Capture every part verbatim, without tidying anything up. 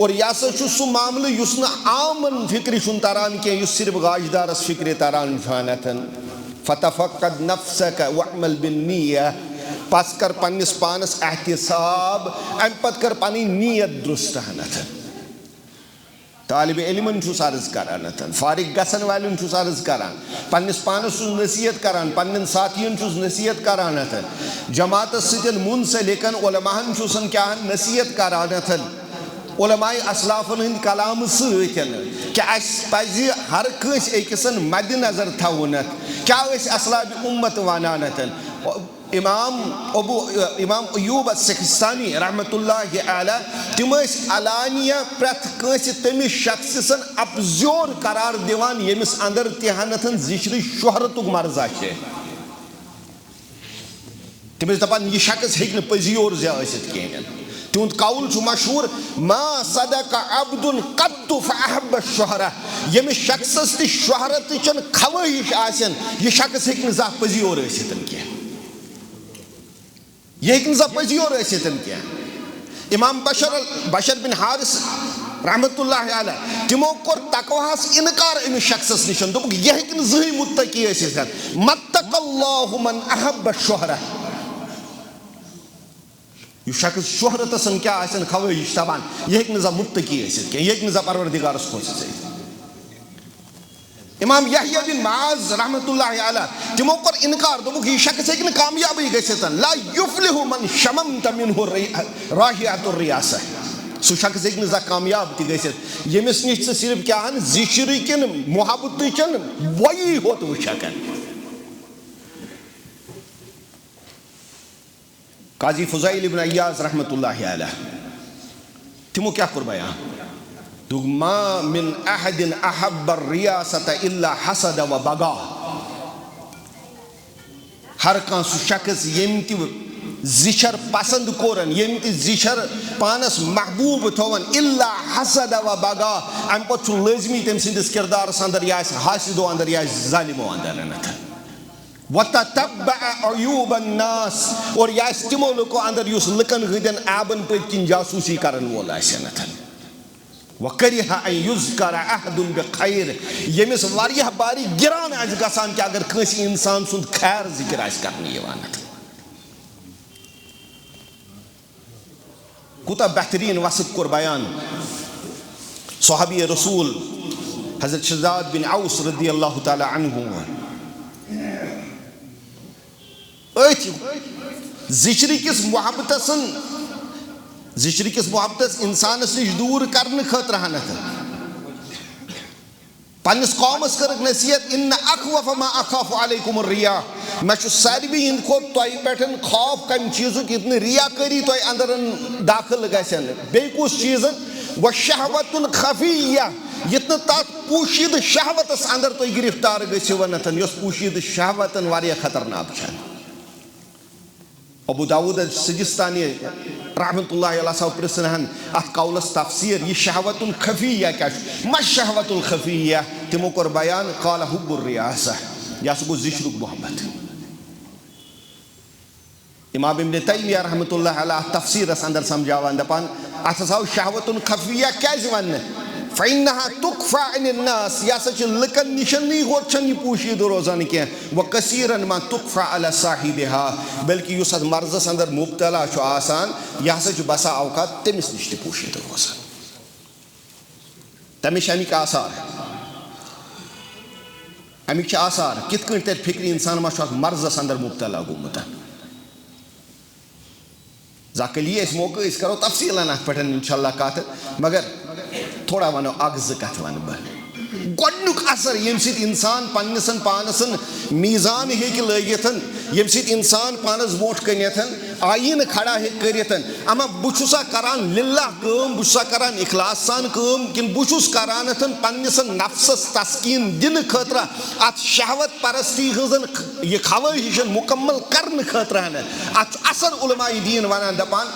اور یہِ ہسا چھُ سُہ معاملہٕ یُس نہٕ عامن فکرِ چھُنہٕ تران کینٛہہ، یُس صرف گاش دارس فکرِ تران چھُ انتھن۔ فتفقد نفسك واعمل بالنية۔ پس کر پننِس پانس احتساب، امہِ پتہٕ کر پنٕنۍ نیت درست انتھن۔ طالب علمن چھُس عرض کران اتھن، فارغ گژھن والٮ۪ن چھُس عرض کران، پننِس پانس چھُس نصیحت کران، پننٮ۪ن ساتھین چھُس نصیحت کران اتھن، جماعتس سۭتۍ منسلکن علماہن چھُسن کیاہن نصیحت کران اتھن۔ علماء اسلافن ہٕنٛدۍ کلامہٕ سۭتۍ کہِ اسہِ پزِ ہر کٲنٛسہِ أکِسن مد نظر تھاوُن اتھ، کیاہ ٲسۍ اسلاف امت ونان اتھن۔ امام ابو، امام ایوب السخستانی رحمت اللہ علیہ، تِم ٲسۍ علانیہ پرٛٮ۪تھ کٲنٛسہِ تٔمِس شخص سن اپزیور قرار دِوان، ییٚمِس اندر تہِ ہنتھن ذِکرِ شہرتُک مرض آسہِ۔ تِم ٲسۍ دپان، یہِ شخص ہیٚکہِ نہٕ پٔزی یور زِ ٲسِتھ کِہیٖنۍ۔ تِہُنٛد قول چھُ مشہوٗر، ما صدق عبد قط فأحب الشهرة۔ ییٚمِس شخصس تہِ شہرتٕچن خواہش آسن، یہِ شخص ہیٚکہِ نہٕ زانٛہہ پٔزی یور ٲسِتھ کینٛہہ۔ یہِ ہیٚکہِ نہٕ زانٛہہ پٔزی یور ٲسِتھ کینٛہہ۔ امام بشر، بشر بن حارث رحمت اللہ علیہ، تِمو کوٚر تقواہس انکار أمِس شخصس نِش، دوٚپُکھ، یہِ ہیٚکہِ نہٕ زٕہٕنۍ متقی ٲسِتھ۔ متقی اللہ من احب الشہرہ۔ یُس شخص شہرتس کیٛاہ آسن خواہش تھاوان، یہِ ہیٚکہِ نہٕ زانٛہہ متقی ٲسِتھ کینٛہہ، یہِ ہیٚکہِ نہٕ زانٛہہ پروردگارس خۄش ٲسِتھ۔ امام یحییٰ بن معاذ رحمت اللہ علیہ، تِمو کوٚر انکار، دوٚپُکھ، یہِ شخص ہیٚکہِ نہٕ کامیابٕے گٔژھِتھ۔ لا یفلح من شممت منہ الری-، رائحة الریاسة۔ سُہ شخص ہیٚکہِ نہٕ زانٛہہ کامیاب تہِ گٔژھِتھ، ییٚمِس نِش ژٕ صرف کیٛاہ ہن ذِکرٕکٮ۪ن محبتٕچٮ۪ن بۄیی ہوت وٕچھکھ۔ قاضی فضیل ابن عیاض رحمت اللہ علیہ، تِمو کیٛاہ کوٚر بیان؟ دوٚپُکھ، ما من احد احب الریاست الا حسد و بغا۔ ہر کانٛہہ سُہ شخص ییٚمۍ تہِ زِچھر پسند کوٚرن، ییٚمۍ تہِ زِچھر پانس محبوب تھوون، الا حسد و بغا، امہِ پتہٕ چھُ لٲزمی تٔمۍ سٕنٛدِس کردارس اندر یا آسہِ حاسدو اندر یا آسہِ ظالمو اندر انتھن۔ وتتبع عیوب الناس، اور یہِ آسہِ تِمو لُکو اندر یُس لُکن ہٕنٛدٮ۪ن عیبن پٔتۍ کِنۍ جاسوٗسی کرن وول آسہِ انتھن۔ وکرہ ان یذکر احد بخیر، ییٚمِس واریاہ باری گران آسہِ گژھان کہِ اگر کٲنٛسہِ انسان سُنٛد خیر ذکر آسہِ کرنہٕ یِوان اتھن۔ کوٗتاہ بہتریٖن وصف کوٚر بیان صحابی رسول حضرت شداد بن اوس رضی اللہ تعالیٰ عنہ۔ أتھۍ ذِکرِ کِس محبتسن، ذِکرِ کِس محبتس انسانس نِش دوٗر کرنہٕ خٲطرٕ ہنتھ پننِس قومس کٔرٕکھ نصیحت، ان اخوف ما اخاف علیکم الریا، مےٚ چھُ ساروی ہٕنٛدِ کھۄتہٕ تۄہہِ پٮ۪ٹھ خوف کمہِ چیٖزُک، یُتھ نہٕ ریا کٲری تۄہہِ اندرن داخل گژھن۔ بیٚیہِ کُس چیٖز؟ و شہوت خفیہ، یُتھ نہٕ تتھ پوشیدٕ شہوتس اندر تُہۍ گرفتار گٔژھِو ونتھن، یۄس پوشیدٕ شہوتن واریاہ خطرناک چھےٚ۔ ابو داؤد سجستانی رحمت اللہ علیہ سو پرژھن ہن اتھ قولس تفسیر، یہ شہوت الخفیہ کیا چھ؟ ما شہوت الخفیہ؟ تمو کور بیان، قال حب الریاسہ، یہ ہسا گو ذکرک محبت۔ امام ابن تیمیہ رحمت اللہ علیہ اتھ تفسیرس اندر سمجھاوان دپان، اتھ ہسا آو شہوت الخفیہ کیازِ وننہٕ؟ فإنها تخفى عن الناس، یہ ہسا چھ لکن نشن ہوت چھن یہ پوشیدہ روزان کینہہ۔ وکثیرا ما تخفى على صاحبها، بلکہ یُس اتھ مرضس اندر مبتلا چھُ آسان، یہ ہسا چھُ بسا اوقات تٔمِس نِش تہِ پوشیدہ روزان۔ تٔمِس چھِ اَمِکۍ آثار، اَمِکۍ چھِ آثار، کِتھ کٔنۍ تَرِ فِکرِ اِنسان ما چھُ اتھ مرضس اندر مبتلا گوٚمُت۔ زاکلی اَسہِ موقع، أسۍ کرو تفصیٖلن اتھ پٮ۪ٹھ انشاءاللہ کتھ، مگر تھوڑا ونو اکھ زٕ کتھٕ ونہٕ بہٕ۔ گۄڈنیُک اثر ییٚمہِ سۭتۍ انسان پننِسن پانسن میزان ہیٚکہِ لٲگِتھ، ییٚمہِ سۭتۍ انسان پانس برونٛٹھ کنٮ۪تھ آیٖنہٕ کھڑا ہیٚکہِ کٔرِتھ، اما بہٕ چھُسا کران للہ کٲم، بہٕ چھُسا کران اخلاص سان کٲم، کِنہٕ بہٕ چھُس کران اتھن پننِسن نفسس تسکیٖن دِنہٕ خٲطرٕ، اتھ شہوت پرستی ہٕنٛزن یہِ خواہشن مکمل کرنہٕ خٲطرٕ ہن؟ اتھ چھُ اثر علماء دین ونان، دپان،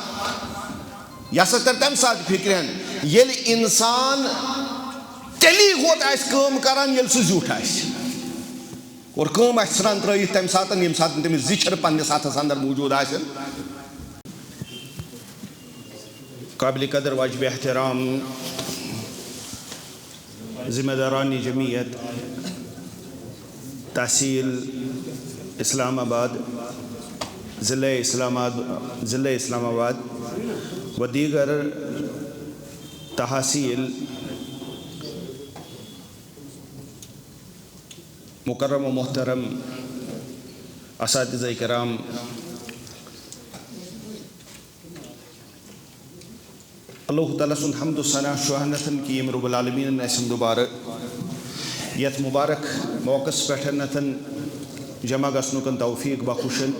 یہِ ہسا تر تمہِ ساتہٕ فِکرِ ہن، ییٚلہِ انسان تیٚلی ہوت آسہِ کٲم کران، ییٚلہِ سُہ زیُٹھ آسہِ۔ اور کٲم آسہِ ژھٕنان ترٲیِتھ تمہِ ساتہٕ، ییٚمہِ ساتہٕ تٔمِس زِچھر پننِس اتھس اندر موجود آسن۔ قابل قدر واجب احترام ذمہ داران جمعیت تحصیل اسلام آباد، ضلع اسلام آباد، ضلع اسلام آباد و دیگر تحصیل، مکرم و محترم اساتذہ کرام، اللہ تعالیٰ سُنٛد حمد و ثنا چھُ اَتھ نتھن کہ ییٚمۍ رب العالمینن اَسہِ دوبارٕ یتھ مبارک موقعس پٮ۪ٹھ نتھن جمع گژھنُک توفیق بخشن،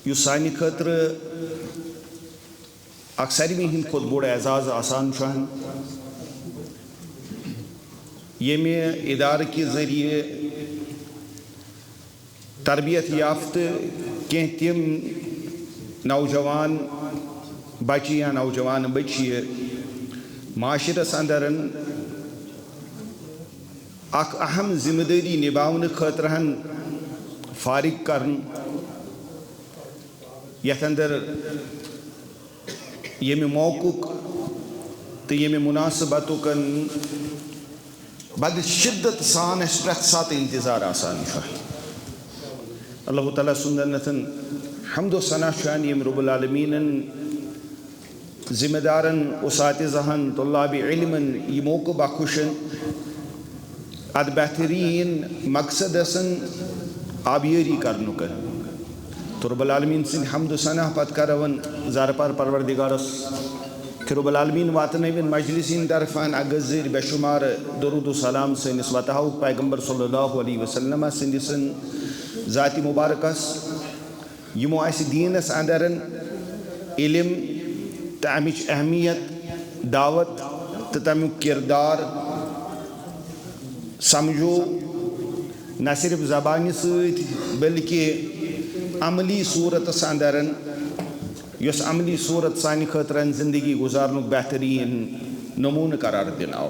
یُس سانہِ خٲطرٕ اکھ ساروی ہٕنٛدِ کھۄتہٕ بوٚڑ اعزاز آسان چھُ۔ ییٚمہِ ادارٕ کہِ ذٔریعہٕ تربیت یافتہٕ کینٛہہ تِم نوجوان بچہِ یا نوجوان بچیہِ معاشرس اندر اکھ اہم ذمہ دٲری نباونہٕ خٲطرٕ ہن فارغ کرن، یتھ اندر ییٚمہِ موقعُک تہٕ ییٚمہِ مناسبتُک بد شدت سان اَسہِ پرٛٮ۪تھ ساتہٕ انتظار آسان چھُ۔ اللہ تعالیٰ سُنٛد نتھن حمد و ثنا چھُ ییٚمۍ رب العالمینن ذمہ دارن، اساتذہن، طلاب علمن یہِ موقعہٕ بخشن اتھ بہترین مقصدس آبیٲری کرنُک۔ تہٕ رب العالمین سٕنٛدِ حمد و ثنا پتہٕ کرون زارپار پروردگارس کہ رب العالمین واتنٲوِن مجلس ہٕنٛدِ طرفہٕ اکھ گٔزٕر بے شمار درود و سلام سٲنِس وتحاوُک پیغمبر صلی اللہ علیہ وسلم سٕنٛدِس ذاتِ مبارکس، یِمو اَسہِ دیٖنس اندر علم تہٕ اَمِچ اہمیت، دعوت تہٕ تَمیُک کردار سمجھو، نہ صرف زبانہِ سۭتۍ بلکہ عملی صورتس اندر، یۄس عملی صورت سانہِ خٲطرٕ زندگی گزارنُک بہترین نمونہٕ قرار دِنہٕ آو۔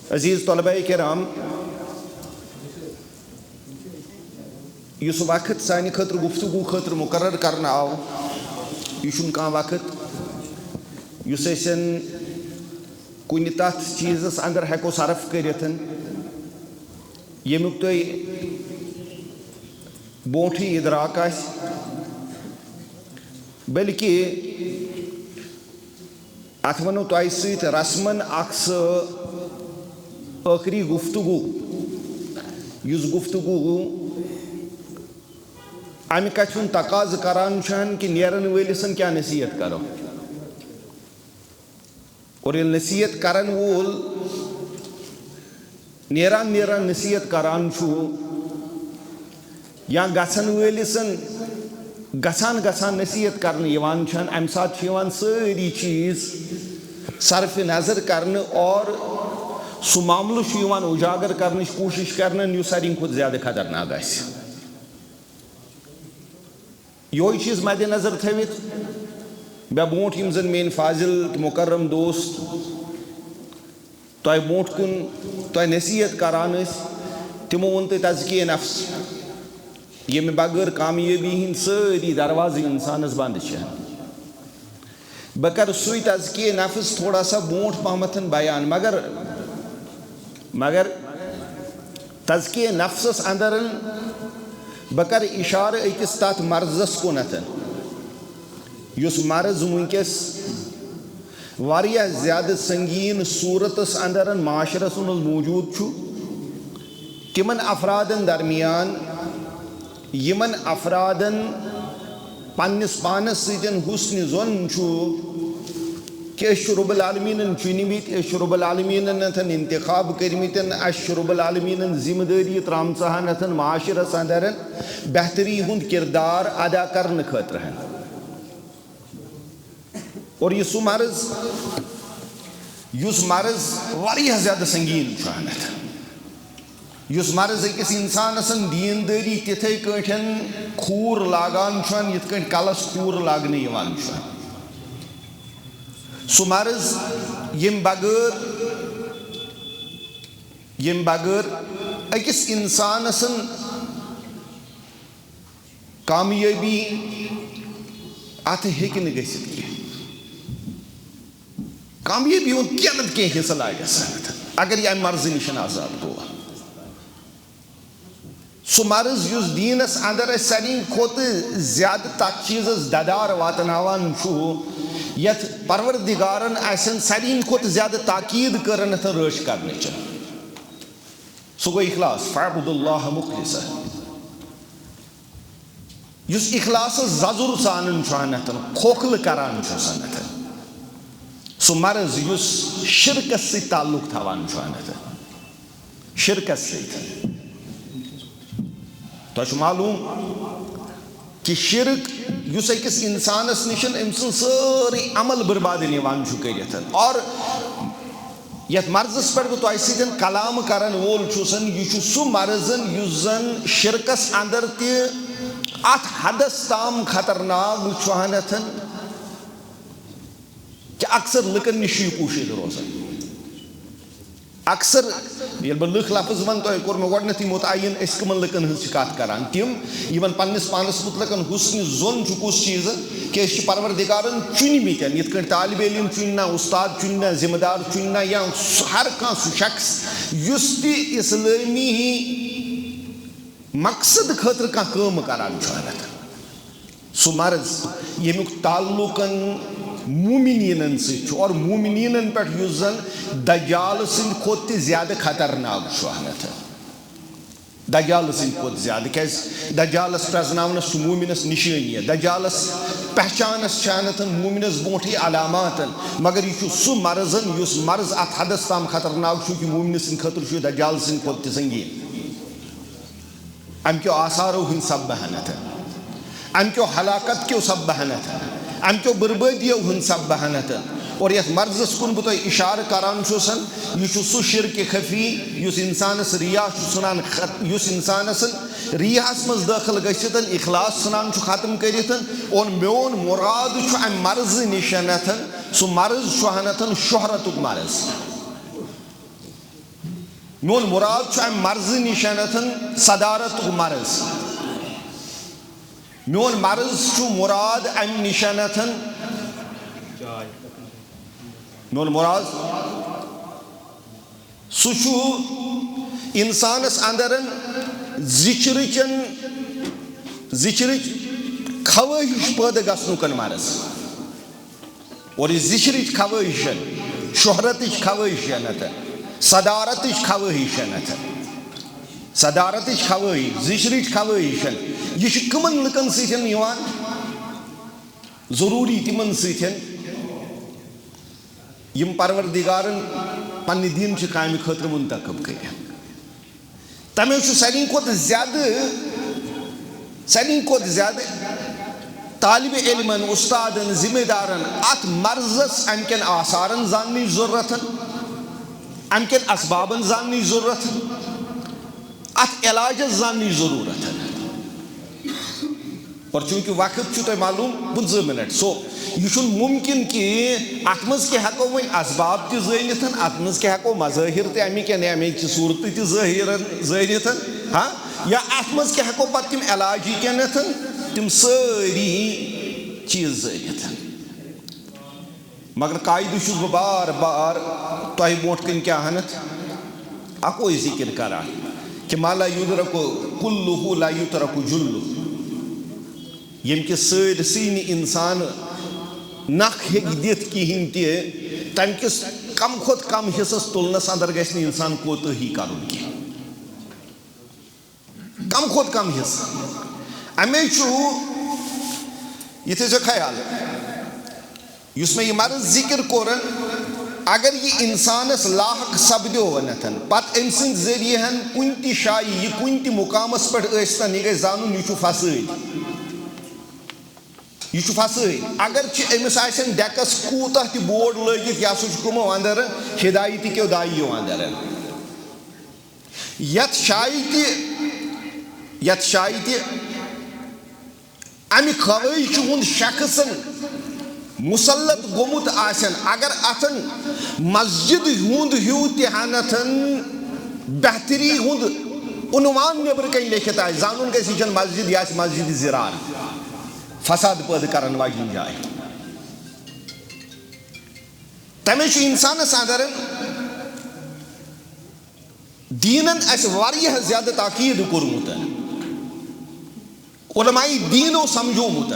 عزیز طلبہ کرام، یُس وقت سانہِ خٲطرٕ گفتگو خٲطرٕ مقرر کرنہٕ آو، یہِ چھُنہٕ کانٛہہ وقت یُس أسۍ کُنہِ تتھ چیٖزس اندر ہٮ۪کو صرف کٔرِتھ، ییٚمیُک تۄہہِ برونٛٹھٕے ادراک آسہِ، بلکہِ اتھ ونو تۄہہِ سۭتۍ رسمن اکھ سُہ ٲخری گفتگو، یُس گفتگو امہِ کتھِ ہُنٛد تقاضہٕ کران چھُ کہ نیرن وٲلِسن کیٛاہ نصیحت کرو۔ اور ییٚلہِ نصیحت کرن وول نیران نیران نصیحت کران چھُ یا گژھن وٲلِسن گژھان گژھان نصیحت کرنہٕ یِوان چھَن، اَمہِ ساتہٕ چھِ یِوان سٲری چیٖز صرف نظر کرنہٕ اور سُہ معاملہٕ چھُ یِوان اُجاگر کرنٕچ کوٗشِش کرنہٕ یُس ساروی کھۄتہٕ زیادٕ خطرناک آسہِ۔ یِہوٚے چیٖز مدِ نظر تھٲوِتھ، مےٚ برونٛٹھ یِم زن میٲنۍ فاضل تہٕ مکرم دوست تۄہہِ برونٛٹھ کُن تۄہہِ نصیحت کران ٲسۍ، تِمو ووٚن تۄہہِ تزکیہ نفس، ییٚمہِ بغٲر کامیٲبی ہٕنٛدۍ سٲری دروازٕ انسانس بنٛد چھِ۔ بہٕ کرٕ سُے تزکیہ نفس تھوڑا سا برونٛٹھ پہمتھ بیان، مگر مگر تزکیہ نفسس اندر بہٕ کرٕ اشارٕ أکِس تتھ مرضس کُنتھ، یُس مرض وٕنکیٚس واریاہ زیادٕ سنگین صورتس اندر معاشرس منٛز موجود چھُ۔ تِمن افرادن درمیان یِمن افرادن پننِس پانس سۭتۍ حسن ظن چھُ کہ أسۍ چھِ رب العالمینن چُنمٕتۍ، أسۍ چھِ رب العالمینن اتھن انتخاب کٔرمٕتۍ، اسہِ چھِ رب العالمینن ذمہ دٲری ترامژٕ ہن اتھن معاشرس اندر بہتری ہُنٛد کردار ادا کرنہٕ خٲطرٕ ہن۔ اور یہِ سُہ مرض، یُس مرض واریاہ زیادٕ سنگین چھُ ہن اتھ۔ یُس مرض أکِس انسانس دیٖندٲری تِتھے کٲٹھۍ کھوٗر لاگان چھُ، یِتھ کٲٹھۍ کلس کھوٗر لاگنہٕ یِوان چھُ۔ سُہ مرض ییٚمہِ بغٲر، ییٚمہِ بغٲر أکِس انسانس کامیٲبی اتھ ہیٚکہِ نہٕ گٔژھِتھ کینٛہہ۔ کامیٲبی ہُنٛد کینٛہہ نتہٕ کینٛہہ حصہٕ لاگٮ۪س، اگر یہِ امہِ مرضہٕ نِش آزاد گوٚو۔ سُہ مرض یُس دیٖنس اندر اسہِ ساروی کھۄتہٕ زیادٕ تتھ چیٖزس ددار واتناوان چھُ، یتھ پروردگارن اسٮ۪ن ساروی کھۄتہٕ زیادٕ تاکید کٔرٕنتھ رٲچھ کرنٕچ۔ سُہ گوٚو اخلاص، فاعبدوا اللہ مخلصا۔ یُس اخلاصس ززُر ژانان چھُ انتھن، کھوکھلہٕ کران چھُ سنتھن، سُہ مرض یُس شرکس سۭتۍ تعلق تھاوان چھُ انتھن، شرکس سۭتۍ۔ تۄہہِ چھُ معلوم کہِ شرک یُس أکِس انسانس نِش أمۍ سٕنٛز سٲرٕے عمل برباد نِوان چھُ کٔرِتھ، اور یتھ مرضس پٮ۪ٹھ بہٕ تۄہہِ سۭتۍ کلام کرن وول چھُسن، یہِ چھُ سُہ مرضن یُس زن شرکس اندر تہِ اتھ حدس تام خطرناک چھُ ہنتھن کہِ اکثر لُکن نِش چھُ یہِ پوٗشِتھ روزان۔ اکثر ییٚلہِ بہٕ لُکھ لفظ ونہٕ، تۄہہِ کوٚر مےٚ گۄڈٕنیتھٕے متعین، أسۍ کٕمن لُکن ہٕنٛز چھِ کتھ کران، تِم یِمن پننِس پانس متعلق حسنِ ظن چھُ کُس چیٖز، کہِ أسۍ چھِ پروردگارن چُنمٕتٮ۪ن، یِتھ کٲٹھۍ طالب علم چُنہِ نا، استاد چُنہِ نا، ذمہٕ دار چُنہِ نا، یا سُہ ہر کانٛہہ سُہ شخص یُس تہِ اسلٲمی مقصد خٲطرٕ کانٛہہ کٲم کران چھُ انتھن۔ سُہ مرض ییٚمیُک تعلقن مومنیٖنن سۭتۍ چھُ، اور مومنیٖنن پٮ۪ٹھ یُس زن دجال سٕنٛدِ کھۄتہٕ تہِ زیادٕ خطرناک چھُ انتھن۔ دجال سٕنٛدِ کھۄتہٕ زیادٕ، کیازِ دجالس پرزناونس چھُ مومنس نشٲنی، دجالس پہچانس چھِ انتھن مومنس برونٹھٕے علاماتن، مگر یہِ چھُ سُہ مرضن یُس مرض اتھ حدس تام خطرناک چھُ کہِ مومنہٕ سٕنٛدِ خٲطرٕ چھُ یہِ دجال سٕنٛدِ کھۄتہٕ تہِ سنگین۔ امہِ کیو آثارو ہٕنٛدۍ سببہٕ ہنتھ، امہِ کیو ہلاکت کیو سببہٕ ہنتھ، امہِ کیو بربٲدیو ہٕنٛدۍ سببہٕ ہنتھ۔ اور یتھ مرضس کُن بہٕ تۄہہِ اشارٕ کران چھُسن، یہِ چھُ سُہ شرک خفی یُس انسانس ریا چھُ ژھٕنان خط-، یُس انسانس ریاہس منٛز دٲخل گٔژھِتھ اخلاص ژھٕنان چھُ ختم کٔرِتھ۔ اور میون مراد چھُ امہِ مرضہٕ نِش ہنتھ، سُہ مرض چھُ ہنتھ شہرتُک مرض۔ میون مراد چھُ امہِ مرضہٕ نِش انتھن صدارتُک مرض۔ میون مرض چھُ مراد امہِ نِش انتھن۔ میون مراد سُہ چھُ انسانس اندرن ذکرٕچن، ذکرٕچ خواہش پٲدٕ گژھنُکن مرض۔ اور یہِ ذکرٕچ خواہشن، شہرتٕچ خواہشن، صدارتٕچ خواہشن، صدارتٕچ خواہش، ذکرٕچ خواہشن، یہِ چھِ کٕمن لُکن سۭتۍ یِوان؟ ضروٗری تِمن سۭتۍ، یِم پروردگارن پننہِ دیٖنچہِ کامہِ خٲطرٕ منتخب کٔرِتھ۔ تَمہِ چھُ ساروی کھۄتہٕ زیادٕ، ساروی کھۄتہٕ زیادٕ طالب علمن، استادن، ذمہ دارن اتھ مرضس امہِ کٮ۪ن آثارن زاننٕچ ضروٗرت، امہِ کٮ۪ن اسبابن زاننٕچ ضروٗرت، اتھ علاجس زاننٕچ ضروٗرت۔ اور چوٗنٛکہِ وقت چھُ تۄہہِ معلوٗم، پٕنٛژٕہ منٹ۔ سو، یہِ چھُنہٕ مُمکِن کہِ اتھ منٛز کیٛاہ ہٮ۪کو وۄنۍ اسباب تہِ زٲنِتھ، اتھ منٛز کیٛاہ ہٮ۪کو مظٲہر تہِ امِکۍ یا امِچ صوٗرتہٕ تہِ ظٲہِرن زٲنِتھ، ہاں؟ یا اتھ منٛز کیٛاہ ہٮ۪کو پتہٕ تِم علاجی کٮ۪نتھ تِم سٲری چیٖز زٲنِتھ؟ مگر قاعدٕ چھُس بہٕ بار بار تۄہہِ برونٛٹھ کَنہِ کیٛاہ ہنتھ اَکوے ذِکِر کران کہِ ما لا یدرک کلہ لا یترک جلہ۔ ییٚمہِ کہِ سٲرسٕے نہٕ اِنسان نکھ ہیٚکہِ دِتھ کِہیٖنۍ تہِ، تَمہِ کِس کم کھۄتہٕ کم حصس تُلنس اندر گژھِ نہٕ اِنسان کوتٲہی کرُن کینٛہہ۔ کم کھۄتہٕ کم حصہٕ۔ اَمے چھُ، یہِ تھٲیزیو خیال، یُس مےٚ یہِ مرض ذِکِر کوٚر، اگر یہِ اِنسانَس لاحق سپدیو ونتھن، پتہٕ أمۍ سٕنٛدۍ ذٔریعہٕ ہن کُنہِ تہِ جایہِ، یہِ کُنہِ تہِ مُقامَس پٮ۪ٹھ ٲسۍ تن، یہِ گژھِ زانُن، یہِ چھُ فسٲدۍ۔ یہِ چھُ فسٲدۍ۔ اگرچہِ أمِس آسن ڈیکس کوٗتاہ تہِ بورڈ لٲگِتھ، یہِ ہسا چھُ کٕمو اندر؟ ہدایتی کیو دایِیو اندر۔ یتھ جایہِ تہِ، یتھ جایہِ تہِ امہِ خواہشہِ ہُنٛد شخصن مسلط گوٚمُت آسن، اگر اتھن مسجد ہُنٛد ہیوٗ تہِ ہنتھن بہتری ہُنٛد عنوان نیبرٕ کنۍ لیکھِتھ آسہِ، زانُن گژھِ، یہِ چھنہٕ مسجد، یہِ آسہِ مسجد ضرار۔ فساد پٲدٕ کرن واجنہِ جاے۔ تمے چھُ انسانس اندر دیٖنن اسہِ واریاہ زیادٕ تاکید کوٚرمُت۔ علماء دیٖنو سمجھومُت۔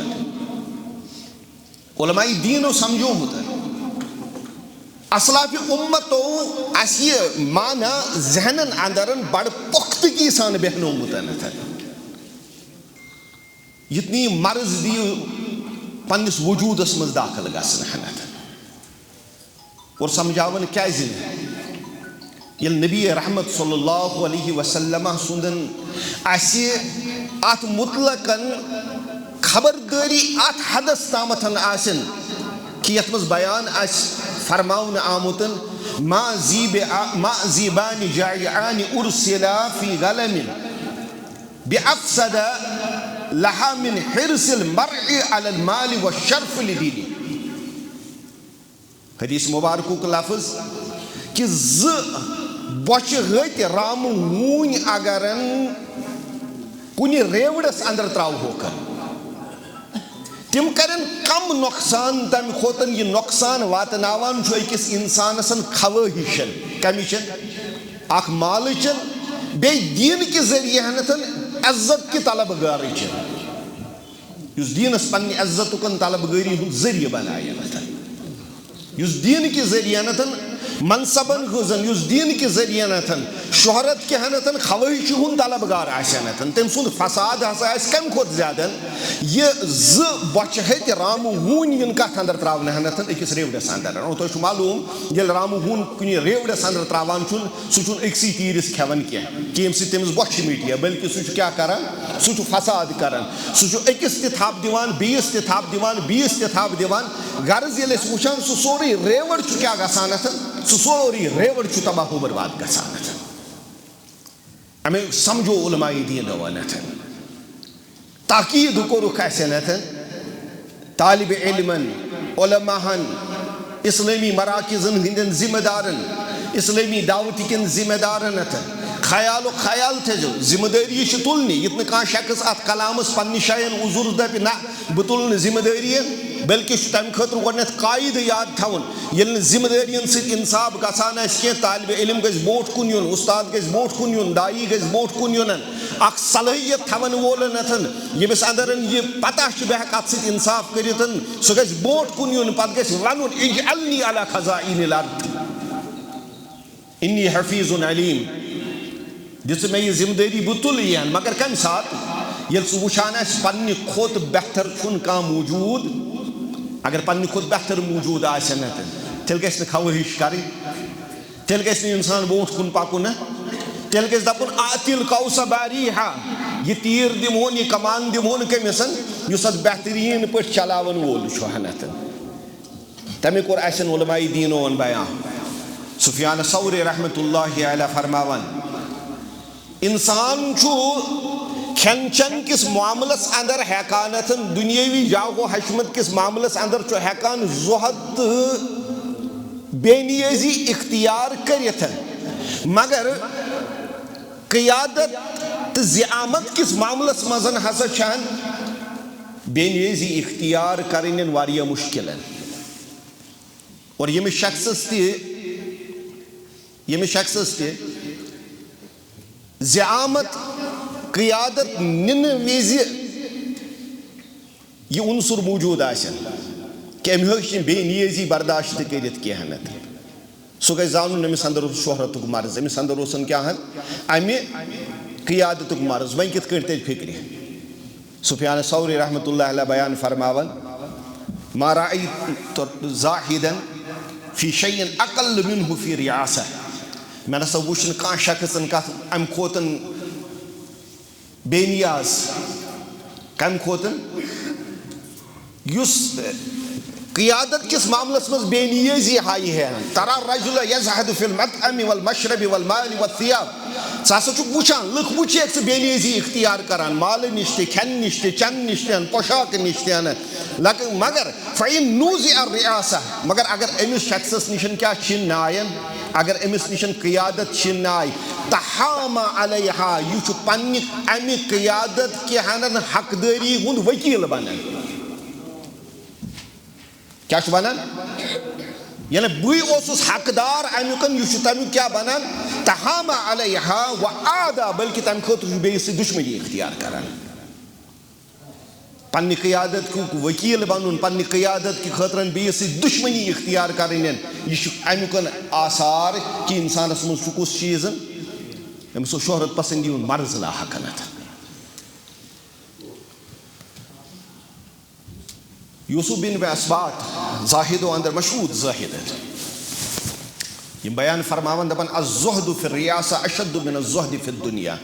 علماء دیٖنو سمجھومُت۔ اسلاف امتو اسہِ یہِ معنی ذہنن اندر بڑٕ پختگی سان بیہنومُت۔ یُتھ نہٕ یہِ مرض دِیہِ پننِس وجوٗدس منٛز داخل گژھنہٕ ہٮ۪نتھ۔ اور سمجھاوان کیازِ نہٕ؟ ییٚلہِ نبی رحمت صلی اللہ علیہ وسلم سُنٛدن اسہِ اتھ مطلقن خبردٲری اتھ حدس تامتھ آسن کہ یتھ منٛز بیان آسہِ فرماونہٕ آمُت، ما ذیب-، ما ذیبان جائعان ارسلا فی غنم بافسد لها من حرص المرء علی المال والشرف لدینه۔ حدیث مبارکُک لفظ کہ زٕ بۄچھِ ہٕتۍ رامہٕ ہوٗنۍ اگرن کُنہِ ریوڑس اندر تراوہوکھ، تِم کرن کم نۄقصان تمہِ کھۄتہٕ یہِ نۄقصان واتناوان چھُ أکِس انسانس خواہشن۔ کمِچن؟ اکھ مالٕچن، بیٚیہِ دیٖن کہِ ذٔریعہٕ ہنتھن عزت کہِ طلب گارٕچن۔ یُس دیٖنس پننہِ عزتُکن طلب گٲری ہُنٛد ذٔریعہٕ بنایہِ نتھن، یُس دیٖن کہِ ذٔریعہٕ نتھن منصبن ہٕنٛزن، یُس دیٖن کہِ ذٔریعہٕ نتھن شہرت کہِ ہنتھن خواہشہِ ہُنٛد طلب گار آسہِ نتھن، تٔمۍ سُنٛد فساد ہسا آسہِ کمہِ کھۄتہٕ زیادٕ۔ یہِ زٕ بۄچھِ ہتہِ رامہٕ ہوٗنۍ یِن کتھ اندر تراونہٕ ہنتھن؟ أکِس ریوڑس اندر۔ اور تۄہہِ چھُ معلوم، ییٚلہِ رامہٕ ہوٗن کُنہِ ریوڑس اندر تراوان چھُن، سُہ چھُنہٕ أکسٕے تیٖرِس کھٮ۪وان کینٛہہ، کہِ ییٚمہِ سۭتۍ تٔمِس بۄچھِ مِٹہِ یا، بلکہِ سُہ چھُ کیٛاہ کران؟ سُہ چھُ فساد کران۔ سُہ چھُ أکِس تہِ تھپھ دِوان، بیٚیِس تہِ تھپھ دِوان، بیٚیِس تہِ تھپھ دِوان۔ غرض ییٚلہِ أسۍ وٕچھان، سُہ سورُے ریوڑ چھُ کیٛاہ گژھان اَتھن؟ سُہ سورُے ریوڑ چھُ تباہ و برباد گژھان اَتھن۔ اَمے سمجھو علماء دیٖن وَنتھ۔ تاکید کوٚرُکھ اَسہِ نتھن طالب علمن، علماہن، اسلٲمی مراکزن ہٕنٛدٮ۪ن ذمہ دارن، اسلٲمی دعوتہٕ کٮ۪ن ذمہ دارن نتھن خیالُک خیال تھٲیزیو۔ ذمہ دٲری چھِ تُلنہِ، یُتھ نہٕ کانٛہہ شخص اتھ کلامس پننہِ جاین عذر دپہِ، نہ، بہٕ تُلہٕ نہٕ ذمہ دٲری، بلکہِ چھُ تمہِ خٲطرٕ گۄڈٕنٮ۪تھ قاعدٕ یاد تھاوُن۔ ییٚلہِ نہٕ ذمہٕ دٲرین سۭتۍ انصاف گژھان آسہِ کینٛہہ، طالب علم گژھِ برونٛٹھ کُن یُن، استاد گژھِ برونٛٹھ کُن یُن، داعی گژھِ برونٛٹھ کُن یُن، اکھ صلٲحیت تھاوَن وول نتھن، ییٚمِس اندر یہِ پتہ چھُ بہٕ ہٮ۪کہٕ اتھ سۭتۍ انصاف کٔرِتھ، سُہ گژھِ برونٛٹھ کُن یُن، پتہٕ گژھِ ونُن، "اجعلنی علی خزائن الارض، انی حفیظ علیم"۔ دِژٕ مےٚ یہِ ذمہٕ دٲری، بہٕ تُلہٕ یہِ ہن، مگر کمہِ ساتہٕ؟ ییٚلہِ سُہ وٕچھان آسہِ پننہِ کھۄتہٕ بہتر چھُنہٕ کانٛہہ موٗجوٗد۔ اگر پننہِ کھۄتہٕ بہتر موٗجوٗد آسہِ نہ، تیٚلہِ، تیٚلہِ گژھِ نہٕ خواہش کرٕنۍ، تیٚلہِ گژھِ نہٕ انسان برونٛٹھ کُن پکُن نہ، تیٚلہِ گژھِ دپُن، "اعطِ القوس باریہا"، یہِ تیٖر دِمہون، یہِ کمان دِمہون کٔمِس، یُس اتھ بہتریٖن پٲٹھۍ چلاون وول چھُ ہنتھ۔ تمے کوٚر اسہِ علماء دیٖنو ووٚن بیان۔ سفیان ثوری رحمتہ اللہ علیہ فرماوان، انسان چھُ کھٮ۪ن چٮ۪ن کِس معاملس اندر ہٮ۪کان، دُنیٲوی جاہ و حشمت کِس معاملس اندر چھُ ہٮ۪کان زہد تہٕ بے نیٲزی اختیار کٔرِتھ، مگر قیادت تہٕ زعامت کِس معاملس منٛز ہسا چھان بے نیٲزی اختیار کرٕنۍ واریاہ مشکل۔ اور ییٚمِس شخصس تہِ، ییٚمِس شخصس تہِ زعامت، قیادت نِنہٕ وِزِ یہِ عنصر موٗجوٗد آسن کہ أمۍ ہیوٚچھ نہٕ بے نیٲزی برداشت کٔرِتھ کینٛہہ نتہٕ، سُہ گژھِ زانُن، أمِس اندر اوس شہرتُک مرض، أمِس اندر اوسن کیٛاہ ہن؟ امہِ قیادتُک مرض۔ وۄنۍ کِتھ کٲٹھۍ ترِ فکرِ؟ سفیان ثوری رحمتہ اللہ علیہ بیان فرماوان، "ما رأیت زاہدا فی شیء اقل منہ فی ریاسہ"۔ مےٚ نسا وُچھ نہٕ کانٛہہ شخص کتھ امہِ کھۄتہٕ بے نیاز، کمہِ کھۄتہٕ، یُس قیادت کِس معاملس منٛز بے نیٲزی ہایہِ ہے۔ "ترى الرجل يزهد في المطعم والمشرب والمال والثياب"۔ ژٕ ہسا چھُکھ وٕچھان، لُکھ وٕچھکھ ژٕ بے نیٲزی اختیار کران، مالہٕ نِش تہِ، کھٮ۪نہٕ نِش تہِ، چٮ۪نہٕ نِش تہِ، پوشاکہٕ نِش تہِ۔ لکن، مگر، "فإن نُزِعَ الرِّئاسَةَ"، مگر اگر أمِس شخصس نِش کیٛاہ چھِنہٕ آیَن، اگر أمِس نِش قیادت چھِنہٕ آے، "تحامى عليها"، یہِ چھُ پننہِ امہِ قیادت کہِ ہنن حقدٲری ہُنٛد وکیل بنان۔ کیٛاہ چھُ وَنان؟ یعنی بٕے اوسُس حقدار اَمیُکَن، یہِ چھُ تَمیُک کیٛاہ وَنان؟ تحامى عليها وعادى، بلکہِ تَمہِ خٲطرٕ چھُ بیٚیِس سۭتۍ دُشمنی اختیار کران۔ پننہِ قیادت کیُک وکیل بنُن، پننہِ قیادت کہِ خٲطرٕ بیٚیِس سۭتۍ دُشمنی اختیار کرٕنۍ، یہِ چھُ اَمیُکَن آثار کہِ اِنسانَس منٛز چھُ کُس چیٖز؟ أمِس اوس شہرت پسندی ہُنٛد مرض لاحقن اتھ۔ یوسف بن اسباط، زاہدو اندر مشہوٗر زاہد۔ یِم بیان فرماوان دپان، "الزہد فی الریاسہ اشد من الزہد فی الدنیا۔"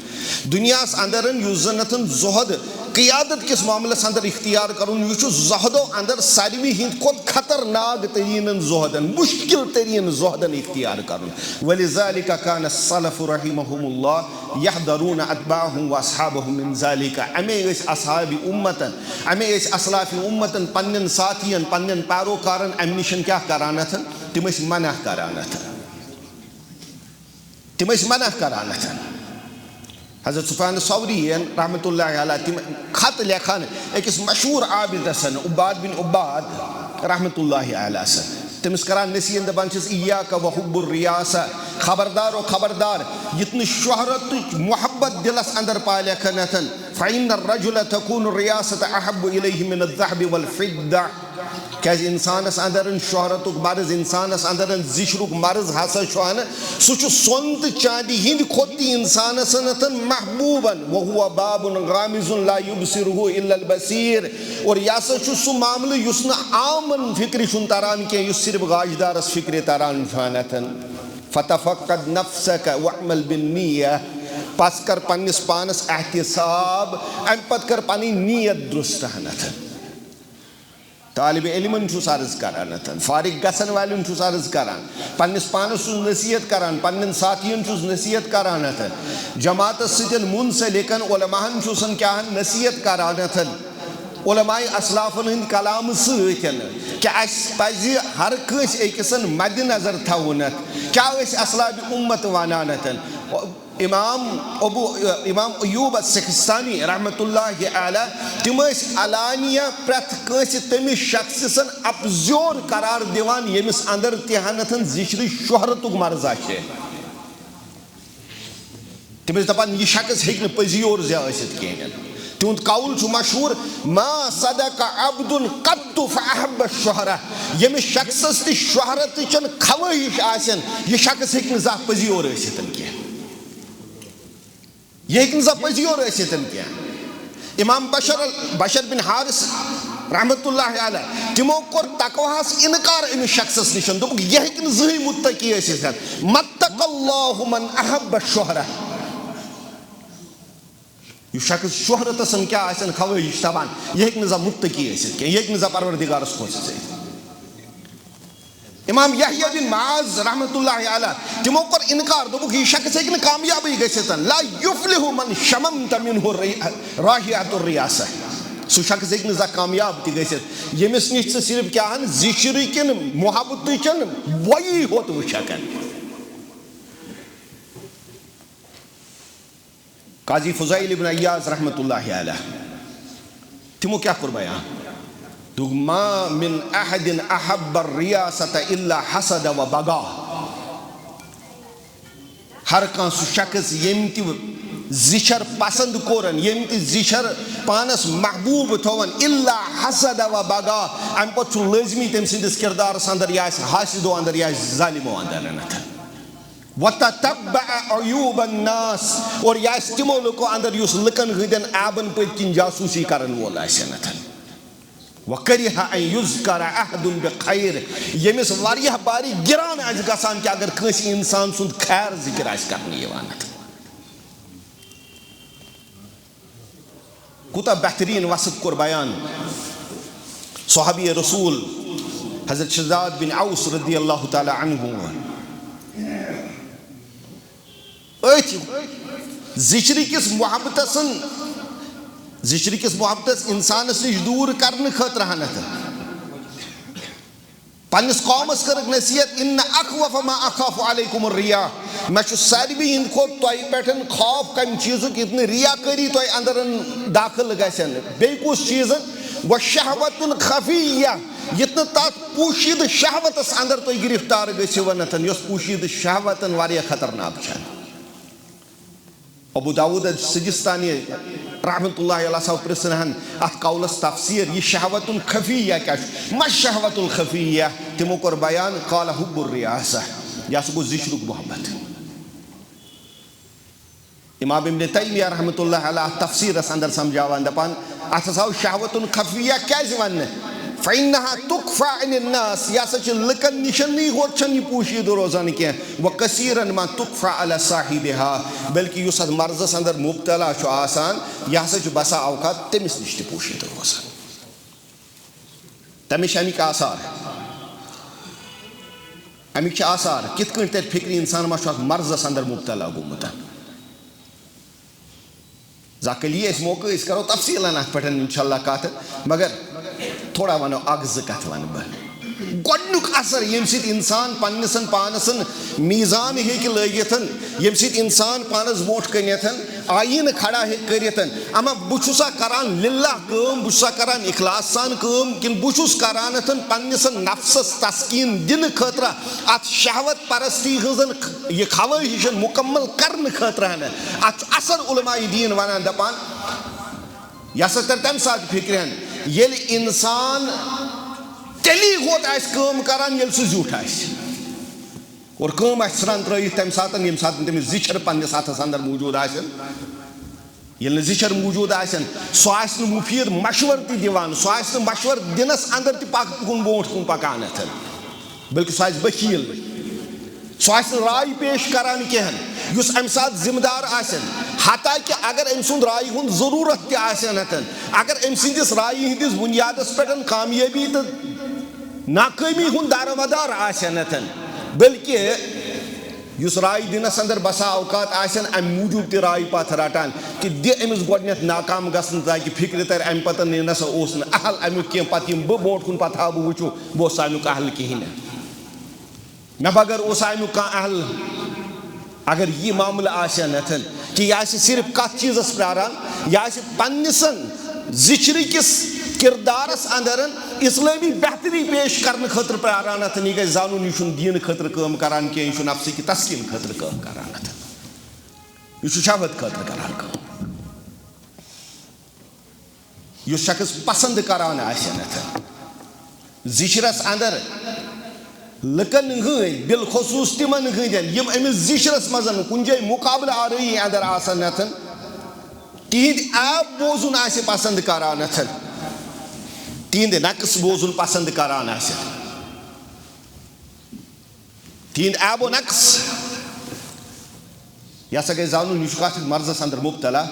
دنیاہس اندر یُس زن اتھن زہد قیادت کس معاملس اندر اختیار کرُن، یہِ چھُ زہدو اندر ساروی ہند کھۄتہٕ خطرناک ترین زہدن، مشکل ترین زہدن اختیار کرُن۔ ولذلک کان السلف رحمهم اللہ یحذرون اتباعهم واصحابهم من ذلک۔ امے ٲسۍ اصحاب امتن، امے ٲسۍ اسلاف امتن پننٮ۪ن ساتھین، پننٮ۪ن پیروکارن امہِ نِشن کیٛاہ کران اتھن؟ تِم ٲسۍ منع کران اتھن۔ تِم ٲسۍ منع کران اتھن۔ حضرت سفیان ثوری یَن رحمتہ اللہ علیہ تِم خط لیکھان أکِس مشہوٗر عابدس، عباد بن عباد رحمتہ اللہ علیہ سن۔ تٔمِس کران نصیحت، دپان چھِس، "ایاک و حب الریاسہ"، خبردار و خبردار، یُتھ نہٕ شہرتٕچ محبت دلس اندر پالکھ نتھن۔ فإن الرجل تكون الرياسة أحب إليه من الذهب والفضة۔ کیازِ انسانس اندر شہرتُک مرض، انسانس اندر زِشرُک مرض ہسا چھُ انہٕ، سُہ چھُ سۄن تہٕ چاندی ہِنٛدِ کھۄتہٕ تہِ انسانس نتھن محبوبن۔ وهو باب غامض لا يبصره إلا البصير۔ اور یہِ ہسا چھُ سُہ معاملہٕ یُس نہٕ عامن فکرِ چھُنہٕ تران کینٛہہ، یُس صرف گاشدارس فکرِ تران چھُ انتھن۔ فتفقد نفسك واعمل بالنية۔ پس کر پننس پانس احتساب، امہِ پتہٕ کر پنٕنۍ نیت درست انتھن۔ طالب علمن چھُس عرض کران اتھن، فارغ گژھن والٮ۪ن چھُس عرض کران، پننِس پانس چھُس نصیحت کران، پننٮ۪ن ساتھین چھُس نصیحت کران اتھن، جماعتس سۭتۍ منسلکن علماہن چھُسن کیاہ نصیحت کران اتھن، علماء اسلافن ہٕنٛدۍ کلامہٕ سۭتۍ، کہِ اسہِ پزِ ہر کٲنٛسہِ أکِسن مد نظر تھاوُن اتھ، کیاہ ٲسۍ اسلاف امت ونان اتھن۔ امام ابو، امام ایوب السخستانی رحمتہ اللہ علیہ، تِم ٲسۍ علانیہ پرٛٮ۪تھ کٲنٛسہِ تٔمِس شخص سٕنٛز اپزیور قرار دِوان، ییٚمِس اندر تہِ ہنتھن زِشرٕچ شہرتُک مرض آسہِ۔ تِم ٲسۍ دپان، یہِ شخص ہیٚکہِ نہٕ پٔزی یور زیا ٲسِتھ کِہیٖنۍ۔ تِہُنٛد قول چھُ مشہوٗر، "ما صدق عبد قط فأحب الشهرة"، ییٚمِس شخصس تہِ شہرتٕچن خواہش آسن، یہِ شخص ہیٚکہِ نہٕ زانٛہہ پٔزی یور ٲسِتھ کینٛہہ۔ یہِ ہیٚکہِ نہٕ زانٛہہ پٔزی یور ٲسِتھ کینٛہہ۔ امام بشر، بشر بن حارث رحمتہ اللہ علیہ، تِمو کوٚر تقواہس انکار أمِس شخصس نِش، دوٚپُکھ، یہِ ہیٚکہِ نہٕ زٕہٕنۍ متقی ٲسِتھ۔ متقی اللہ من احب الشہرہ۔ یُس شخص شہرتس کیٛاہ آسن خواہش تھاوان، یہِ ہیٚکہِ نہٕ زانٛہہ متقی ٲسِتھ کینٛہہ، یہِ ہیٚکہِ نہٕ زانٛہہ پروردگارس خۄش ٲسِتھ۔ امام یحییٰ بن معاذ رحمتہ اللہ علیہ، تِمو کوٚر انکار، دوٚپُکھ، یہِ شخص ہیٚکہِ نہٕ کامیابٕے گٔژھِتھ۔ لا یفلح من شممت منہ الری-، رائحۃ الریاسہ۔ سُہ شخص ہیٚکہِ نہٕ زانٛہہ کامیاب تہِ گٔژھِتھ، ییٚمِس نِش ژٕ صرف کیٛاہ ہن زِشرٕکٮ۪ن محبتٕچٮ۪ن بۄیی ہوت وٕچھکھ۔ قاضی فضیل ابن عیاض رحمتہ اللہ علیہ، تِمو کیٛاہ کوٚر بیان؟ دوٚپُکھ، "ما من احد احب الریاست الا حسد و بغا۔" ہر کانٛہہ سُہ شخص ییٚمۍ تہِ زِشر پسند کوٚرن، ییٚمۍ تہِ زِشر پانس محبوب تھوون، الا حسد و بغا، امہِ پتہٕ چھُ لٲزمی تٔمۍ سٕنٛدِس کردارس اندر یا آسہِ حاسدو اندر یا آسہِ ظالمو اندر۔ وتتبع عیوب الناس، اور یہِ آسہِ تِمو لُکو اندر یُس لُکن ہٕنٛدٮ۪ن عیبن پٔتۍ کِنۍ جاسوٗسی کرن وول آسہِ نتھن۔ وکرہ ان یذکر احد بخیر، ییٚمِس واریاہ باری گران آسہِ گژھان کہِ اگر کٲنٛسہِ انسان سُنٛد خیر ذکر آسہِ کرنہٕ یِوان نتھن۔ کوٗتاہ بہتریٖن وصف کوٚر بیان صحابی رسول حضرت شداد بن اوس رضی اللہ تعالیٰ عنہ۔ أتھۍ ذِکرِ کِس محبتس، ذِکرِ کِس محبتس انسانس نِش دوٗر کرنہٕ خٲطرٕ ہنتھ پننِس قومس کٔرٕکھ نصیحت، "ان اخوف ما اخاف علیکم الریا"، مےٚ چھُ ساروی ہٕنٛدِ کھۄتہٕ تۄہہِ پٮ۪ٹھ خوف کمہِ چیٖزُک، یُتھ نہٕ ریا کٲری تۄہہِ اندر داخل گژھن۔ بیٚیہِ کُس چیٖز؟ "و شہوت خفیہ"، یُتھ نہٕ تَتھ پوشیدٕ شہوتس اندر تُہۍ گرفتار گٔژھِو نتھن، یۄس پوشیدٕ شہوتن واریاہ خطرناک چھےٚ۔ ابو داؤد سجستانی رحمتہ اللہ علیہ سا پرژھن ہن اتھ قولس تفسیر، یہِ شہوت الخفیہ کیٛاہ چھُ؟ ما شہوت الخفیہ؟ تِمو کوٚر بیان، قال حب الریاسہ، یہِ ہسا گوٚو ذکرُک محبت۔ امام ابن تیمیہ رحمۃ اللہ علیہ اتھ تفسیرس اندر سمجھاوان دپان، اتھ ہسا آو شہوت خفیہ کیازِ وننہٕ؟ فإنها تخفى عن الناس، یہِ ہسا چھِ لُکن نِشن، ہوت چھنہٕ یہِ پوشیدٕ روزان کینٛہہ۔ وکثیرا ما تخفى على صاحبها، بلکہ یُس اتھ مرضس اندر مبتلا چھُ آسان، یہِ ہسا چھُ بسا اوقات تٔمِس نِش تہِ پوشیدٕ روزان۔ تَمِچ اَمِکۍ آثار، اَمِکۍ چھِ آثار، کِتھ کٔنۍ تَرِ فِکرِ اِنسان ما چھُ اَتھ مرضَس اَندَر مُبتلا گوٚمُت۔ زانٛہہ کَلہِ یی اَسہِ موقعہٕ، أسۍ کَرو تفصیٖلاً اَتھ پٮ۪ٹھ اِنشاء اللہ کَتھ، مگر تھوڑا وَنو اَکھ زٕ کَتھٕ وَنہٕ بہٕ۔ گۄڈٕنیُک اثر، ییٚمہِ سۭتۍ اِنسان پنٛنِسَن پانَسَن میٖزان ہیٚکہِ لٲگِتھ، ییٚمہِ سۭتۍ اِنسان پانَس برونٛٹھ کَنٮ۪تھ آیٖنہٕ کھڑا ہیٚکہِ کٔرِتھ۔ اما بہٕ چھُسا کران للہ کٲم، بہٕ چھُسا کران اخلاص سان کٲم، کِنہٕ بہٕ چھُس کران اتھن پننِس نفسس تسکیٖن دِنہٕ خٲطرٕ، اتھ شہوت پرستی ہٕنٛزن خ-، یہِ خواہشن مکمل کرنہٕ خٲطرٕ ہن؟ اتھ چھُ اثر علماء دین ونان، دپان، یہِ ہسا تر تمہِ ساتہٕ فکرِ ہن، ییٚلہِ انسان تیٚلی ہوت آسہِ کٲم کران، ییٚلہِ سُہ زیُٹھ آسہِ۔ اور کٲم آسہِ ژھٕنان ترٲیِتھ تَمہِ ساتہٕ، ییٚمہِ ساتہٕ تٔمِس زِچھر پننِس اَتھس اندر موٗجوٗد آسن۔ ییٚلہِ نہٕ زِچھر موٗجوٗد آسن، سُہ آسہِ نہٕ مُفیٖد مشورٕ تہِ دِوان، سُہ آسہِ نہٕ مشورٕ دِنس اندر تہِ پکھ کُن برونٛٹھ کُن پکان اَتھن، بلکہِ سُہ آسہِ بخیٖل۔ سُہ آسہِ نہٕ راے پیش کران کینٛہہ۔ یُس اَمہِ ساتہٕ ذمہٕ دار آسن، حتیٰ کہِ اگر أمۍ سُنٛد رایہِ ہُنٛد ضروٗرت تہِ آسن اَتھن، اگر أمۍ سٕنٛدِس رایہِ ہٕنٛدِس بُنیادس پٮ۪ٹھ کامیٲبی تہٕ ناکٲمی ہُنٛد دارمدار آسن اتھن، بلکہِ یُس راے دِنس اندر بسا اوقات آسن، امہِ موٗجوٗب تہِ راے پتھ رٹان کہِ دِ أمِس گۄڈٕنیتھ ناکام گژھنہٕ، تاکہِ فکرِ ترِ امہِ پتہٕ یہِ نسا اوس نہٕ اہل امیُک کینٛہہ، پتہٕ یِم بہٕ برونٛٹھ کُن پتھ ہا بہٕ وٕچھو، بہٕ اوسُس امیُک اہل کِہینۍ نہٕ۔ مےٚ بغٲر اوسا امیُک کانٛہہ اہل؟ اگر یہِ معاملہٕ آسہِ ہا نتھن کہِ یہِ آسہِ صرف کتھ چیٖزس پراران، یہِ آسہِ پننِسن زِچھرٕ کِس کردارس اندرن اسلٲمی بہتری پیش کرنہٕ خٲطرٕ پراران نتھن، یہِ گژھِ زانُن، یہِ چھُنہٕ دیٖنہٕ خٲطرٕ کٲم کران کینٛہہ، یہِ چھُ نفسہٕ کہِ تسکیٖن خٲطرٕ کٲم کران نتھن، یہِ چھُ شہوت خٲطرٕ کران کٲم۔ یُس شخص پسند کران آسہِ نتھن زِچھرس اندر لُکن ہٕنٛدۍ، بالخصوص تِمن ہٕنٛدٮ۪ن یِم أمِس زِچھرس منٛز کُنہِ جایہِ مُقابلہٕ آرٲیی اندر آسن نتھن، تِہنٛدۍ عیب بوزُن آسہِ پسند کران نتھن، تِہنٛدۍ نقص بوزُن پسند کران آسہِ۔ تِہنٛدۍ عیب و نقص۔ یہِ ہسا گژھِ زانُن، یہِ چھُ کتھ مرضس اندر مبتلا۔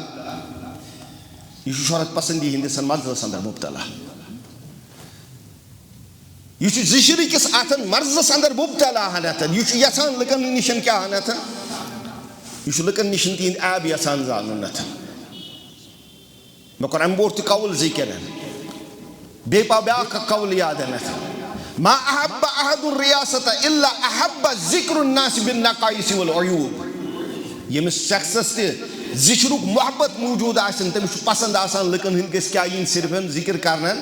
یہِ چھُ شہرت پسندی ہٕنٛدِس مرضس اندر مبتلا۔ یہِ چھُ زِچھرٕ کِس اتھن مرضس اندر مبتلا ہن اتھن۔ یہِ چھُ یژھان لُکن نِشن کیٛاہ ہن اتھن؟ یہِ چھُ لُکن نِشن تِہنٛدۍ عیب یژھان زانُن اتھن۔ مےٚ کوٚر اَمہِ برونٛٹھ تہِ قول ذِکِر۔ بیٚیہِ پاو بیٛاکھ اکھ قول یاد اَنَتھ۔ ما احب احد الریاست الا احب ذکر الناس بالنقائص والعیوب۔ ییٚمِس شخصس تہِ زِچھرُک محبت موٗجوٗد آسن، تٔمِس چھُ پسند آسان لُکن ہٕنٛدۍ گٔژھۍ کیٛاہ یِنۍ صرف ذِکِر کرنہٕ،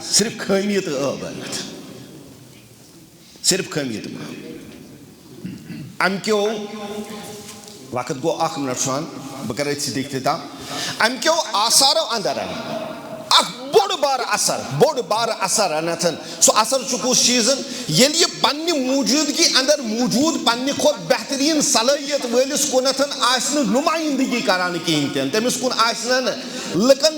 صرف خٲمی تہٕ عٲب اَنَتھ۔ صرف خٲمی تہٕ معاف۔ امہِ کیو، وقت گوٚو اکھ منٹ سان، بہٕ کرٕ أتھۍ سۭتۍ اختتام۔ امہِ کیو آثارو اندر اکھ بوٚڑ بار اثر، بوٚڑ بار اثر انتھن۔ سُہ اثر چھُ کُس چیٖزن؟ ییٚلہِ یہِ پننہِ موجودگی اندر موجود، پننہِ کھۄتہٕ بہترین صلٲحیت وٲلِس کُنتھن آسہِ نہٕ نُمایندگی کران کِہینۍ تہِ نہٕ، تٔمِس کُن آسہِ نہٕ لُکن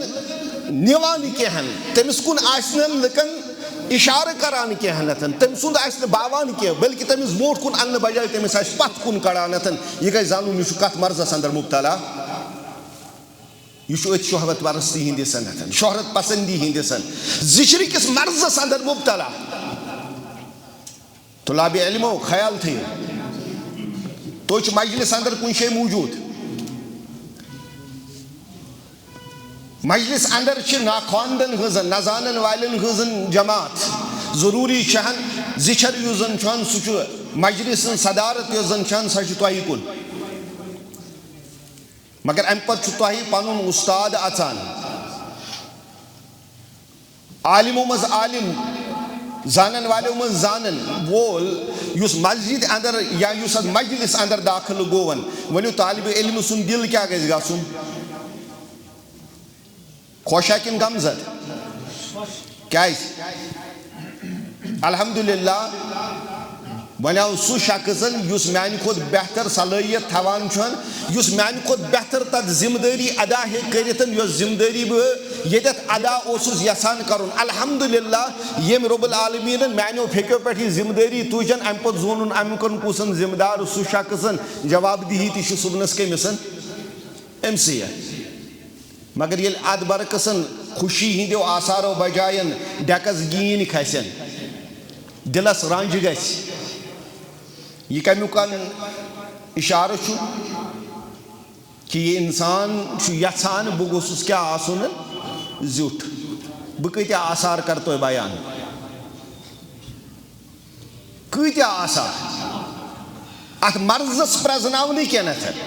نِوان کینٛہہ، تٔمِس کُن آسہِ نہٕ لُکن اشارٕ کران کینٛہہ نتھن، تٔمۍ سُنٛد آسہِ نہٕ باوان کینٛہہ، بلکہِ تٔمِس برونٛٹھ کُن اننہٕ بجایہِ تٔمِس آسہِ پتھ کُن کڑان نتھن۔ یہِ گژھِ زانُن، یہِ چھُ کتھ مرضس اندر مبتلا۔ یہِ چھُ أتھۍ شہوت پرستی ہٕنٛدِس نتھن، شہرت پسندی ہٕنٛدِس زِچھرٕ کِس مرضس اندر مبتلا۔ طلاب علمو، خیال تھٲیِو، تُہۍ چھِو مجلس اندر کُنہِ جایہِ موجود۔ مجلس اندر چھِ ناخواندن ہٕنٛزن، نہ زانن والٮ۪ن ہٕنٛزن جماعت۔ ضروٗری چھہن زِچھر یُس زن چھُہن، سُہ چھُ مجلس ہٕنٛز صدارت یۄس زن چھہن، سۄ چھِ تۄہہِ کُن۔ مگر امہِ پتہٕ چھُ تۄہہِ پنُن استاد اژان۔ عالمو منٛز عالم، زانن والٮ۪و منٛز زانن وول یُس مسجد اندر یا یُس اتھ مجلس اندر داخل گوٚون، ؤنِو طالب علم سُنٛد دل کیٛاہ گژھِ گژھُن؟ خۄش ہا کِنہٕ غمزد؟ کیٛازِ؟ الحمدللہ، وۄنۍ آو سُہ شخص یُس میانہِ کھۄتہٕ بہتر صلٲحیت تھاوان چھُ، یُس میانہِ کھۄتہٕ بہتر تتھ ذمہٕ دٲری ادا ہیٚکہِ کٔرِتھ، یۄس ذمہٕ دٲری بہٕ ییٚتٮ۪تھ ادا اوسُس یژھان کرُن۔ الحمدللہ، ییٚمۍ رب العالمیٖنن میانیو پھیٚکیو پٮ۪ٹھ یہِ ذمہٕ دٲری تُج، امہِ پتہٕ زونُن امیُکن کُسن ذمہٕ دار سُہ شخص، جواب دہی تہِ چھُ صُبنس کٔمِس؟ أمۍ سٕے۔ مگر ییٚلہِ اتھ برعکسن خوشی ہٕنٛدیو آثارو بجاین ڈیکس گیٖنۍ کھسن، دلس رنج گژھِ، یہِ کمیُک اشارٕ چھُ؟ کہِ یہِ انسان چھُ یژھان بہٕ گوٚژھُس کیٛاہ آسُن؟ زیُٹھ۔ بہٕ کۭتیاہ آثار کرٕ تۄہہِ بیان؟ کۭتیاہ آثار؟ اتھ مرضس پرزناونہٕ کینٛہہ نتھن۔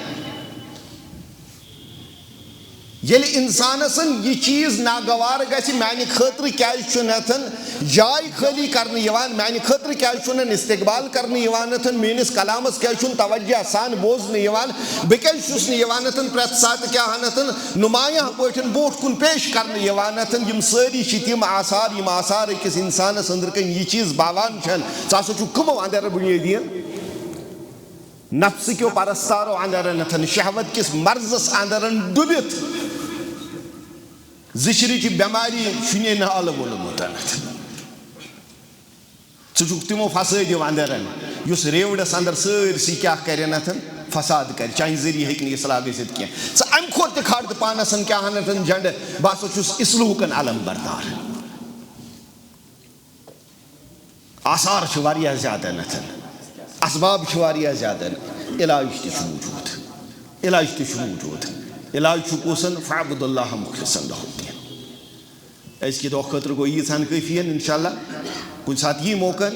ییٚلہِ انسانس یہِ چیٖز ناگوار گژھِ، میانہِ خٲطرٕ کیٛازِ چھُ نتھن جاے خٲلی کرنہٕ یِوان؟ میانہِ خٲطرٕ کیٛازِ چھُنہٕ استقبال کرنہٕ یِوان نتھن؟ میٲنِس کلامس کیٛازِ چھُنہٕ توجہ سان بوزنہٕ یِوان؟ بہٕ کیٛازِ چھُس نہٕ یِوان نتھن پرٛٮ۪تھ ساتہٕ کیٛاہ نتھن نمایاں پٲٹھۍ برونٛٹھ کُن پیش کرنہٕ یِوان نتھن؟ یِم سٲری چھِ تِم آثار، یِم آثار أکِس انسانس أنٛدرٕ کَنۍ یہِ چیٖز باوان چھَن۔ ژٕ ہسا چھُکھ کٕمو اندر بُنیٲدی نفسہٕ کیو پرستارو اندر نتھن، شہوت کِس مرضس اندر ڈُبِتھ، زِچھرٕچ بٮ۪ماری چھُنے نہٕ الہٕ ووٚلمُت نتھن۔ ژٕ چھُکھ تِمو فسٲدیو اندر، یُس ریوڈس اندر سٲرسٕے کیٛاہ کرِ نتھن؟ فساد کرِ، چانہِ ذٔریعہٕ ہیٚکہِ نہٕ اصلاح گٔژھِتھ کینٛہہ۔ ژٕ امہِ کھۄتہٕ تہِ کھار تہٕ پانس سن کیٛاہ نتھن جنڈٕ، بہٕ ہسا چھُس اصلوٗکن علم بردار۔ آثار چھِ واریاہ زیادٕ نتھن، اسباب چھِ واریاہ زیادٕ، علاج تہِ چھُ موجود، علاج تہِ چھُ موجود۔ علاج چھُ کُسن؟ فاعبد اللہ مخلصا لہ الدین۔ أزکہِ دۄہ خٲطرٕ گوٚو ییٖژہن کٲفی، انشاءاللہ کُنہِ ساتہٕ یی موقعن۔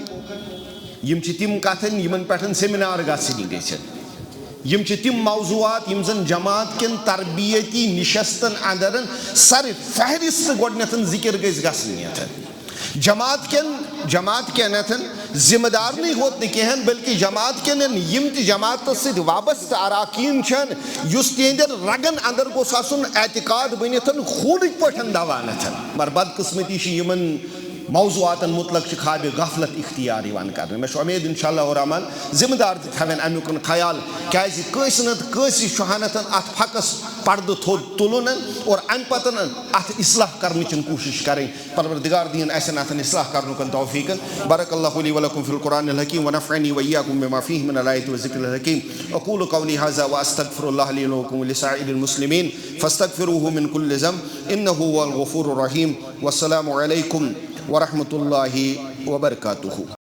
یِم چھِ تِم کتھن یِمن پٮ۪ٹھ سیمینار گژھنی گژھن۔ یِم چھِ تِم موضوعات یِم زن جماعت کٮ۪ن تربیتی نشستن اندر سر فہرست گۄڈنیتھ ذکر گژھِ گژھنی یتھ۔ جماعت کٮ۪ن، جماعت کٮ۪ن اتھن ذمہ دارنٕے ہوت نہٕ کینٛہہ، بلکہ جماعت کٮ۪ن یِم تہِ جماعتس سۭتۍ وابستہٕ اراکین چھن، یُس تِہنٛدٮ۪ن رگن اندر گوٚژھ آسُن اعتقاد بٔنِتھ خوٗنٕکۍ پٲٹھۍ دوان اتھن۔ مگر بدقسمتی چھِ یِمن موضوعاتن متعلق چھِ خوابِ غفلت اختیار یِوان کرنہٕ۔ مےٚ چھُ امید انشاءاللہ الرحمن ذمہ دار تہِ تھاوَن امیُک خیال، کیازِ کٲنٛسہِ نتہٕ کٲنٛسہِ چھُ ہن اتھ پھکس پردٕ تھوٚد تُلُن اور امہِ پتہٕ اتھ اصلاح کرنٕچ کوٗشش کرٕنۍ۔ پروردگار دِیِن اَسہِ اَتھن اصلاح کرنُکن توفیقن۔ بارک اللہ لی ولکم فی القرآن الحکیم ونفعنی وإیاکم بما فیہ من الآیات والذکر الحکیم۔ اقول قولی ھذا واستغفر اللہ لی ولکم ولسائر المسلمین فاستغفروہ من کل ذنب انہ ھو الغفور الرحیم۔ والسلام علیکم ورحمۃ اللہ وبرکاتہ۔